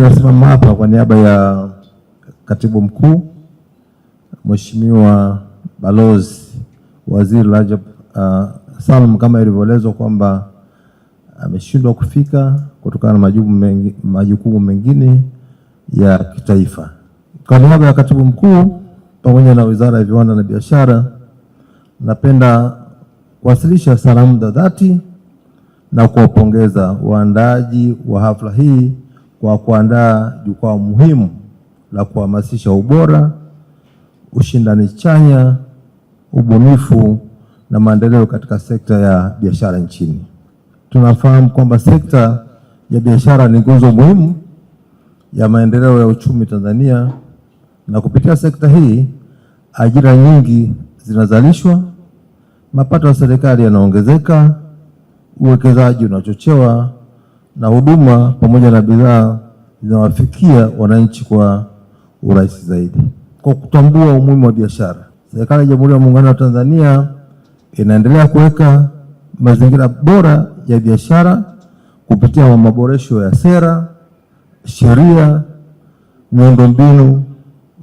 Nimesimama hapa kwa niaba ya Katibu Mkuu Mheshimiwa Balozi Waziri Rajab Salum, kama ilivyoelezwa kwamba ameshindwa kufika kutokana na majukumu mengine ya kitaifa. Kwa niaba ya Katibu Mkuu pamoja na Wizara ya Viwanda na Biashara, napenda kuwasilisha salamu za dhati na kuwapongeza waandaaji wa hafla hii kwa kuandaa jukwaa muhimu la kuhamasisha ubora, ushindani chanya, ubunifu na maendeleo katika sekta ya biashara nchini. Tunafahamu kwamba sekta ya biashara ni nguzo muhimu ya maendeleo ya uchumi Tanzania, na kupitia sekta hii ajira nyingi zinazalishwa, mapato ya serikali yanaongezeka, uwekezaji unachochewa na huduma pamoja na bidhaa zinawafikia wananchi kwa urahisi zaidi. Kwa kutambua umuhimu wa biashara, serikali ya Jamhuri ya Muungano wa Tanzania inaendelea kuweka mazingira bora ya biashara kupitia maboresho ya sera, sheria, miundombinu,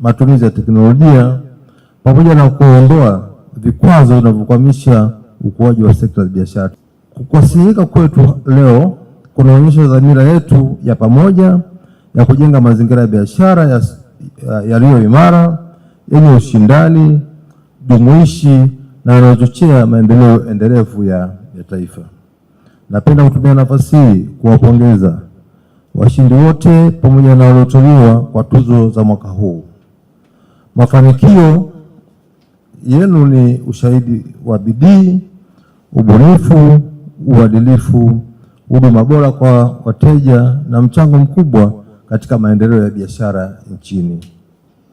matumizi ya teknolojia pamoja na kuondoa vikwazo vinavyokwamisha ukuaji wa sekta ya biashara. Kukusanyika kwetu leo kunaonyesha dhamira yetu ya pamoja ya kujenga mazingira ya biashara yaliyo imara, yenye ushindani, jumuishi na yanayochochea maendeleo endelevu ya taifa. Napenda kutumia nafasi hii kuwapongeza washindi wote pamoja na walioteuliwa kwa tuzo za mwaka huu. Mafanikio yenu ni ushahidi wa bidii, ubunifu, uadilifu, huduma bora kwa wateja na mchango mkubwa katika maendeleo ya biashara nchini.